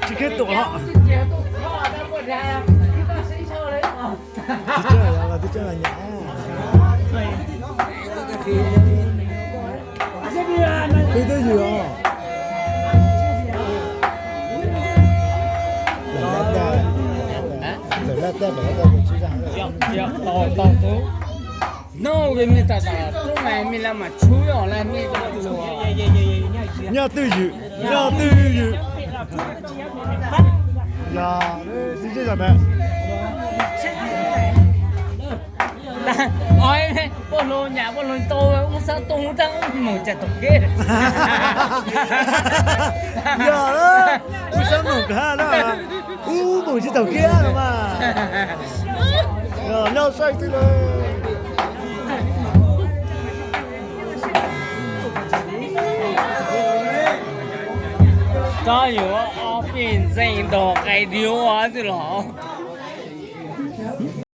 Tsis khiav tuaj los. Tib tsev los, tib tsev los nyam. Twb twb ywg os. Lawv laj tag, lawv laj tag, lawv laj tag, tsis zaj. Noj me tas tas tub me me la mas tshub os la me. Nyob twj ywm, nyob twj ywm. Yog tsis zaj ntawd. Oj, poj hluas nyam poj hluas tau ub xab tu tab ub moog tsis taug kev. Yog, ub xab moog kag na, ub moog tsis taug kev no mas. Nyob saib twg lawm. Tsob yuav ob peb ntxeej dog qai diav ua twg los.